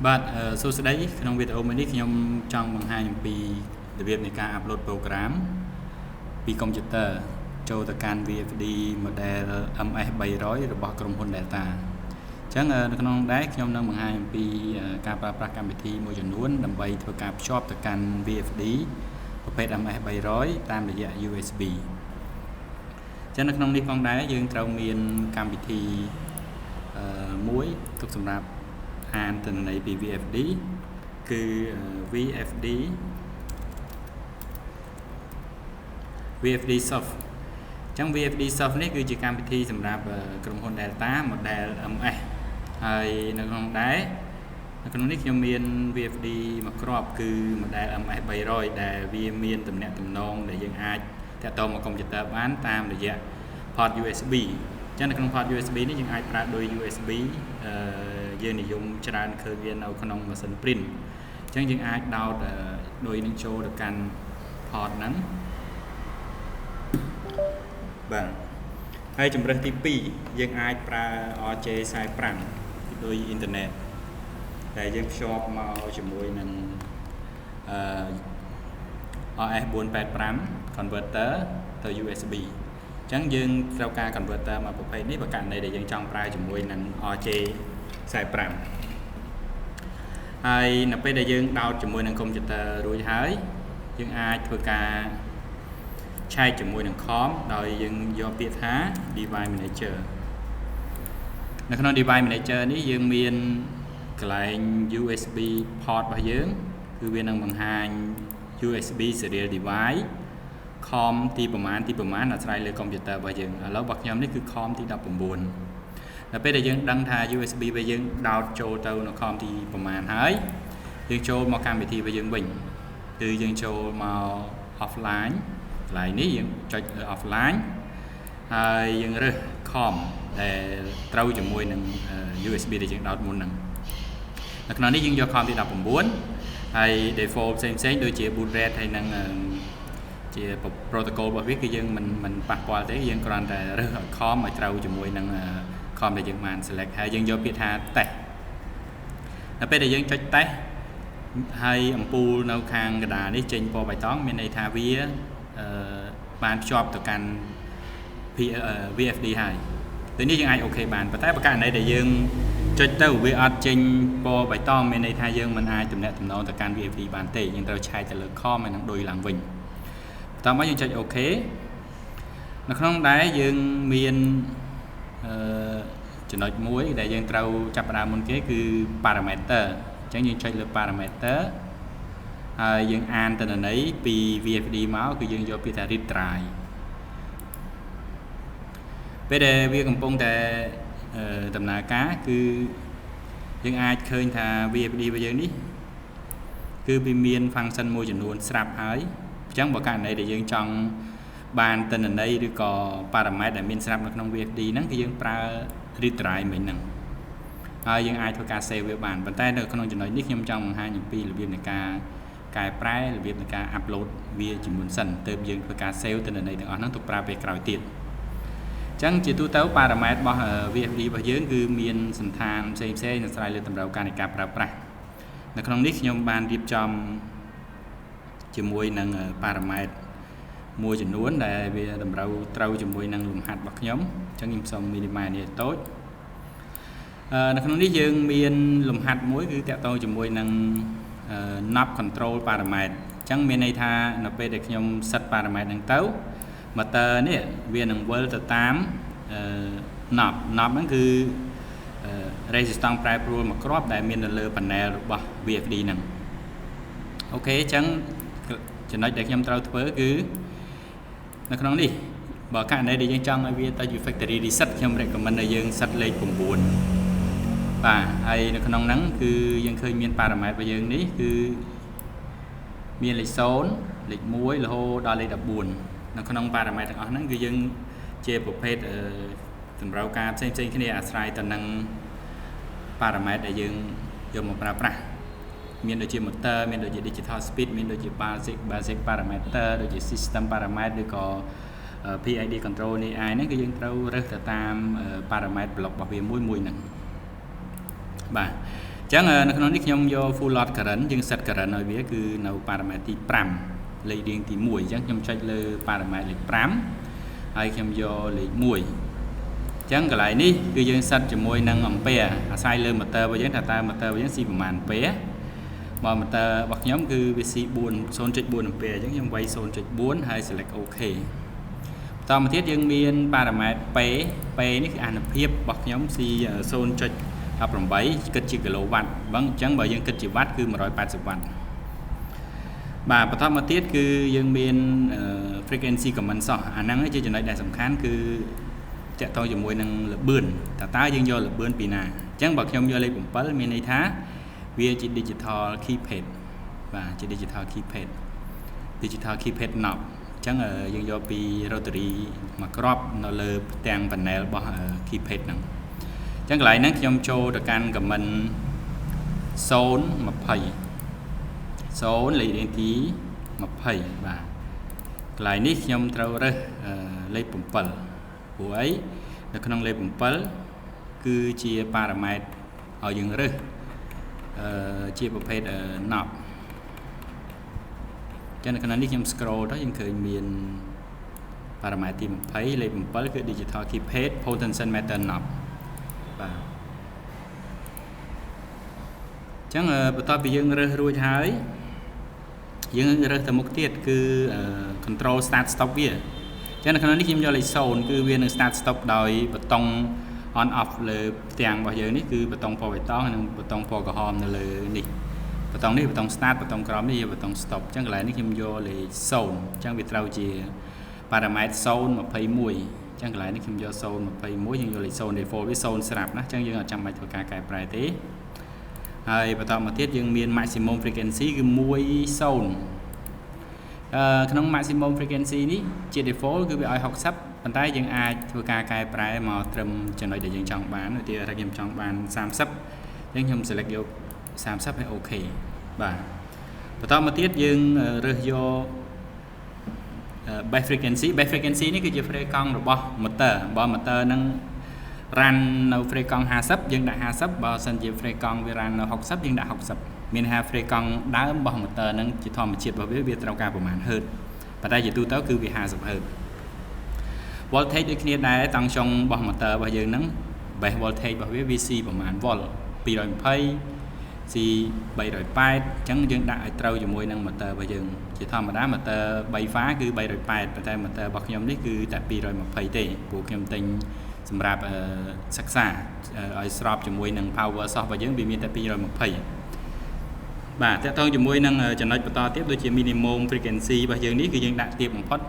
បាទសួស្តីក្នុងវីដេអូមួយនេះខ្ញុំចង់បង្ហាញអំពីរបៀបនៃការ upload program ពីកុំព្យូទ័រចូលទៅកាន់ VFD model MS 300របស់ក្រុមហ៊ុន Delta អញ្ចឹងនៅក្នុងដែរខ្ញុំនឹងបង្ហាញអំពីការប្រើប្រាស់កម្មវិធីមួយចំនួនដើម្បីធ្វើការភ្ជាប់ទៅកាន់ VFD ប្រភេទ MS 300តាមរយៈ USB អញ្ចឹងនៅក្នុងនេះផងដែរយើងត្រូវមានកម្មវិធីមួយទុកសម្រាប់អានទិន្នន័យពី VFD គឺ VFD Soft អញ្ចឹង VFD Soft នេះគឺជាកម្មវិធីសម្រាប់ក្រុមហ៊ុន Delta model MS ហើយនៅក្នុងដែរនៅក្នុងនេះខ្ញុំមាន VFD មួយគ្រាប់គឺ model MS 300ដែលវាមានទំនាក់ទំនងដែលយើងអាចតាក់ទងមកកុំព្យូទ័របានតាមរយៈ port USB អញ្ចឹងនៅក្នុង port USB នេះយើងអាចប្រើដោយ USB យើងនិយមច្រើនឃើញវានៅក្នុងម៉ាស៊ីន print អញ្ចឹងយើងអាចដោតដោយនឹងចូលទៅកាន់ port ហ្នឹងបាទហើយជំរើសទី2យើងអាចប្រើ RJ45 ដោយអ៊ីនធឺណិតដែលយើងភ្ជាប់មកជាមួយនឹងអឺ RS485 converter ទៅ USB អញ្ចឹងយើងត្រូវការ converter មួយប្រភេទនេះបើករណីដែលយើងចង់ប្រើជាមួយនឹង RJ45 ហើយនៅពេលដែលយើងដោតជាមួយនឹងកុំព្យូទ័ររួចហើយយើងអាចធ្វើការឆែកជាមួយនឹង COM ដោយយើងយកពាក្យថា device manager នៅក្នុង device manager នេះយើងមានកន្លែង USB port របស់យើងគឺវានឹងបង្ហាញ USB serial device COM ទីប្រមាណទីប្រមាណអាស្រ័យលើកុំព្យូទ័ររបស់យើងឥឡូវរបស់ខ្ញុំនេះគឺ COM ទី19ដល់ពេលដែលយើងដឹងថា USB របស់យើងដោតចូលទៅនៅ COM ទីប្រមាណហើយយើងចូលមកកម្មវិធីរបស់យើងវិញគឺយើងចូលមក offline កន្លែងនេះយើងចុចលើ offline ហើយយើងរើស COM ដែលត្រូវជាមួយនឹង USB ដែលយើងដោតមុនហ្នឹងនៅក្នុងនេះយើងយក COM ទី19ហើយ default ផ្សេងផ្សេងដូចជា baud rate ហើយនឹងជា protocol របស់វាគឺយើងមិនប៉ះពាល់ទេយើងគ្រាន់តែរើសឲ្យ COM ឲ្យត្រូវជាមួយនឹង COM ដែលយើងបាន select ហើយយើងយកពាក្យថា test ដល់ពេលដែលយើងចុច test ហើយអំពូលនៅខាងកណ្ដាលនេះចេញពណ៌បៃតងមានន័យថាវាបានភ្ជាប់ទៅកាន់ VFD ហើយដូចនេះយើងអាច OK បានប៉ុន្តែបើករណីដែលយើងចុចទៅវាអត់ចេញពណ៌បៃតងមានន័យថាយើងមិនអាចទំនាក់ទំនងទៅកាន់ VFD បានទេយើងត្រូវឆែកទៅលើ COM ហើយនឹងដូចឡើងវិញបន្តមកយើងចុច OK នៅក្នុងដែរយើងមានអឺចំណុចមួយដែលយើងត្រូវចាប់ផ្ដើមមុនគេគឺ parameter អញ្ចឹងយើងចុចលើ parameter ហើយយើងអានទិន្នន័យពី VFD មកគឺយើងយកពាក្យថា read drive ពេលដែលវាកំពុងតែដំណើរការគឺយើងអាចឃើញថា VFD របស់យើងនេះគឺវាមាន function មួយចំនួនស្រាប់ហើយអញ្ចឹងបើករណីដែលយើងចង់បានទិន្នន័យឬក៏ parameter ដែលមានស្រាប់នៅក្នុង VFD ហ្នឹងគឺយើងប្រើ read drive មិញហ្នឹងហើយយើងអាចធ្វើការ save វាបានប៉ុន្តែនៅក្នុងចំណុចនេះខ្ញុំចង់បង្ហាញអំពីរបៀបនៃការកែប្រែរបៀបនៃការ upload វាជាមុនសិនទើបយើងធ្វើការ save ទិន្នន័យទាំងអស់ហ្នឹងទុកប្រើពេលក្រោយទៀតអញ្ចឹងជាទូទៅ parameter របស់ VFD របស់យើងគឺមានសន្តានផ្សេងផ្សេងអាស្រ័យលើតម្រូវការនៃការប្រើប្រាស់នៅក្នុងនេះខ្ញុំបានរៀបចំជាមួយនឹង parameter មួយចំនួនដែលវាតម្រូវត្រូវជាមួយនឹងលំហាត់របស់ខ្ញុំអញ្ចឹងខ្ញុំសូម minimize នេះតូចនៅក្នុងនេះយើងមានលំហាត់មួយគឺតាក់ទងជាមួយនឹង knob control parameter អញ្ចឹងមានន័យថានៅពេលដែលខ្ញុំ set parameter ហ្នឹងទៅ motor នេះវានឹងវិលទៅតាម knob knob ហ្នឹងគឺ resistance ប្រែប្រួលមួយគ្រាប់ដែលមាននៅលើ panel របស់ VFD ហ្នឹង OK អញ្ចឹងចំណុចដែលខ្ញុំត្រូវធ្វើគឺនៅក្នុងនេះបើករណីដែលយើងចង់ឲ្យវាទៅជា factory reset ខ្ញុំ recommend ឲ្យយើង set លេខ9បាទហើយនៅក្នុងហ្នឹងគឺយើងឃើញមាន parameter របស់យើងនេះគឺមានលេខ0លេខ1រហូតដល់លេខ14នៅក្នុង parameter ទាំងអស់ហ្នឹងគឺយើងជាប្រភេទតម្រូវការផ្សេងផ្សេងគ្នាអាស្រ័យទៅនឹង parameter ដែលយើងយកមកប្រើប្រាស់មានដូចជា motor មានដូចជា digital speed មានដូចជា basic parameter ដូចជា system parameter ឬក៏ PID control នេះ AI ហ្នឹងគឺយើងត្រូវរើសទៅតាម parameter block របស់វាមួយមួយហ្នឹងបាទ អញ្ចឹងនៅក្នុងនេះខ្ញុំយក full load current យើង set current ឲ្យវាគឺនៅ parameter ទី5លេខរៀងទី1អញ្ចឹងខ្ញុំចុចលើ parameter លេខ5ហើយខ្ញុំយកលេខ1អញ្ចឹងកន្លែងនេះគឺយើង set ជាមួយនឹងអំពែអាស្រ័យលើ motor របស់យើងថាតើ motor របស់យើងស៊ីប្រមាណអំពែបើ motor របស់ខ្ញុំគឺវាស៊ី4 0.4អំពែអញ្ចឹងខ្ញុំវាយ0.4ហើយ select OK បន្តមកទៀតយើងមាន parameter P P នេះគឺអានុភាពរបស់ខ្ញុំស៊ី0.18គិតជាគីឡូវ៉ាត់បងអញ្ចឹងបើយើងគិតជាវ៉ាត់គឺ180វ៉ាត់បាទបន្តមកទៀតគឺយើងមាន frequency command សោះអាហ្នឹងជាចំណុចដែលសំខាន់គឺតាក់ទងជាមួយនឹងល្បឿនតើតើយើងយកល្បឿនពីណាអញ្ចឹងបើខ្ញុំយកលេខ7មានន័យថាវាជា digital keypad បាទជា digital keypad digital keypad knob អញ្ចឹងយើងយកពី rotary មួយគ្រាប់នៅលើផ្ទាំង panel របស់ keypad ហ្នឹងអញ្ចឹងកន្លែងហ្នឹងខ្ញុំចូលទៅកាន់ command 0 20 0លេខរៀងទី20បាទកន្លែងនេះខ្ញុំត្រូវរើសលេខ7ព្រោះអីនៅក្នុងលេខ7គឺជាប៉ារ៉ាម៉ែត្រឲ្យយើងរើសអឺជាប្រភេទ knob ចឹងនៅក្នុងនេះខ្ញុំ scroll ទៅយើងឃើញមានប៉ារ៉ាម៉ែត្រទី20លេខ7គឺ digital keypad potentiometer knob បាទចឹងបន្ទាប់ពីយើងរើសរួចហើយយើងរើសទៅមុខទៀតគឺ control start stop វាចឹងនៅក្នុងនេះខ្ញុំយកលេខ0គឺវានឹង start stop ដោយប៊ូតុង on off លើផ្ទាំងរបស់យើងនេះគឺប៊ូតុងពណ៌បៃតងនិងប៊ូតុងពណ៌ក្រហមនៅលើនេះប៊ូតុងនេះប៊ូតុង start ប៊ូតុងក្រោមនេះយកប៊ូតុង stop អញ្ចឹងកន្លែងនេះខ្ញុំយកលេខ0អញ្ចឹងវាត្រូវជា parameter 021អញ្ចឹងកន្លែងនេះខ្ញុំយក021យើងយកលេខ0 default វា0ស្រាប់ណាអញ្ចឹងយើងអត់ចាំបាច់ធ្វើការកែប្រែទេហើយបន្តមកទៀតយើងមាន maximum frequency គឺ10អឺក្នុង maximum frequency នេះជា default គឺវាឲ្យ60ប៉ុន្តែយើងអាចធ្វើការកែប្រែមកត្រឹមចំណុចដែលយើងចង់បានឧទាហរណ៍ថាខ្ញុំចង់បាន30អញ្ចឹងខ្ញុំ select យក30ហើយ OK បាទបន្តមកទៀតយើងរើសយក base frequency base frequency នេះគឺជា frequency របស់ motor បើ motor នឹង run នៅ frequency 50យើងដាក់50បើសិនជា frequency វា run នៅ60យើងដាក់60មានថា frequency ដើមរបស់ motor ហ្នឹងជាធម្មជាតិរបស់វាវាត្រូវការប្រមាណ Hz ប៉ុន្តែជាទូទៅគឺវា50 Hz voltage ដូចគ្នាដែរតង់ចុងរបស់ motor របស់យើងហ្នឹង base voltage របស់វាវាស៊ីប្រមាណ volt 220 ស៊ី380អញ្ចឹងយើងដាក់ឲ្យត្រូវជាមួយនឹង motor របស់យើងជាធម្មតា motor 3 phase គឺ380ប៉ុន្តែ motor របស់ខ្ញុំនេះគឺតែ220ទេព្រោះខ្ញុំទិញសម្រាប់សិក្សាឲ្យស្របជាមួយនឹង power source របស់យើងវាមានតែ220បាទតកតងជាមួយនឹងចំណុចបន្តទៀតដូចជា minimum frequency របស់យើងនេះគឺយើងដាក់ទាបបំផុត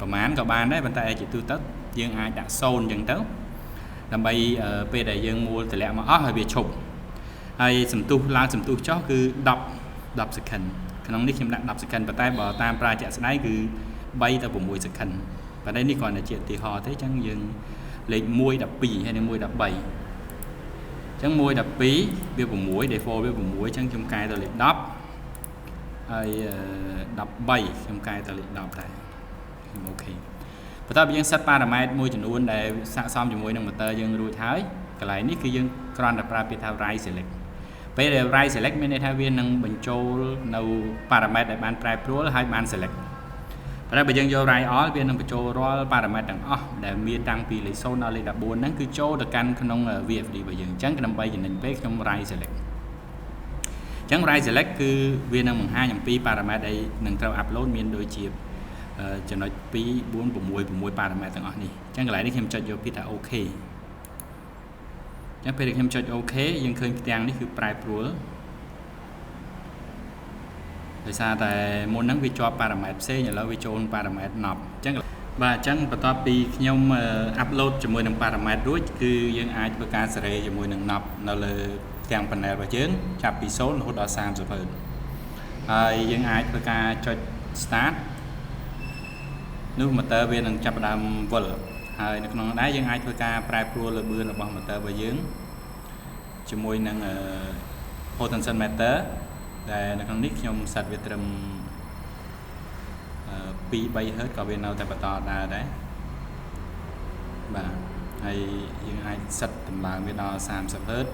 ប្រហែលក៏បានដែរប៉ុន្តែជាទូទៅយើងអាចដាក់0អញ្ចឹងទៅដើម្បីពេលដែលយើងមួលតម្លាក់មកអស់ហើយវាឈប់ហើយសន្ទុះឡើងសន្ទុះចុះគឺ10 10 second ក្នុងនេះខ្ញុំដាក់10 second ប៉ុន្តែបើតាមប្រាជាក់ស្ដែងគឺ3ទៅ6 second ប៉ុន្តែនេះគ្រាន់តែជាឧទាហរណ៍ទេអញ្ចឹងយើងលេខ1 12ហើយនឹង1 13អញ្ចឹង1 12វា6 default វា6អញ្ចឹងខ្ញុំកែទៅលេខ10ហើយ13ខ្ញុំកែទៅលេខ10ដែរខ្ញុំ OK បន្ទាប់ពីយើង set parameter មួយចំនួនដែលស័ក្តិសមជាមួយនឹង motor យើងរួចហើយកន្លែងនេះគឺយើងគ្រាន់តែប្រើពាក្យថា write select ពេលដែល write select មានន័យថាវានឹងបញ្ចូលនៅ parameter ដែលបានប្រែប្រួលហើយបាន select ប៉ុន្តែបើយើងយក write all វានឹងបញ្ចូលរាល់ parameter ទាំងអស់ដែលមានតាំងពីលេខ0ដល់លេខ14ហ្នឹងគឺចូលទៅកាន់ក្នុង VFD របស់យើងអញ្ចឹងដើម្បីចំណេញពេលខ្ញុំ write select អញ្ចឹង write select គឺវានឹងបង្ហាញអំពី parameter ដែលនឹងត្រូវ upload មានដូចជាចំណុច2 4 6 6 parameter ទាំងអស់នេះអញ្ចឹងកន្លែងនេះខ្ញុំចុចយកពាក្យថា OK អញ្ចឹងពេលដែលខ្ញុំចុច OK យើងឃើញផ្ទាំងនេះគឺប្រែប្រួលដោយសារតែមុនហ្នឹងវាជាប់ parameter ផ្សេងឥឡូវវាចូល parameter knob អញ្ចឹងបាទអញ្ចឹងបន្ទាប់ពីខ្ញុំ upload ជាមួយនឹង parameter រួចគឺយើងអាចធ្វើការសេរីជាមួយនឹង knob នៅលើផ្ទាំង panel របស់យើងចាប់ពី0រហូតដល់30 Hz ហើយយើងអាចធ្វើការចុច start នោះ motor វានឹងចាប់ផ្ដើមវិលហើយនៅក្នុងនោះដែរយើងអាចធ្វើការប្រែប្រួលល្បឿនរបស់ motor របស់យើងជាមួយនឹង potentiometer ដែលនៅក្នុងនេះខ្ញុំ set វាត្រឹម2 3 Hz ក៏វានៅតែបន្តដើរដែរបាទហើយយើងអាច set តម្លើងវាដល់30 Hz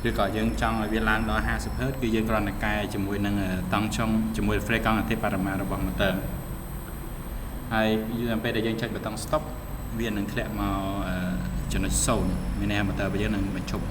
ឬក៏យើងចង់ឲ្យវាឡើងដល់50 Hz គឺយើងគ្រាន់តែកែជាមួយនឹងតង់ចុងជាមួយ fréquence អតិបរមារបស់ motor ហើយដល់ពេលដែលយើងចុចប៊ូតុង stop វានឹងធ្លាក់មកចំណុច0មានន័យថា motor របស់យើងនឹងបញ្ឈប់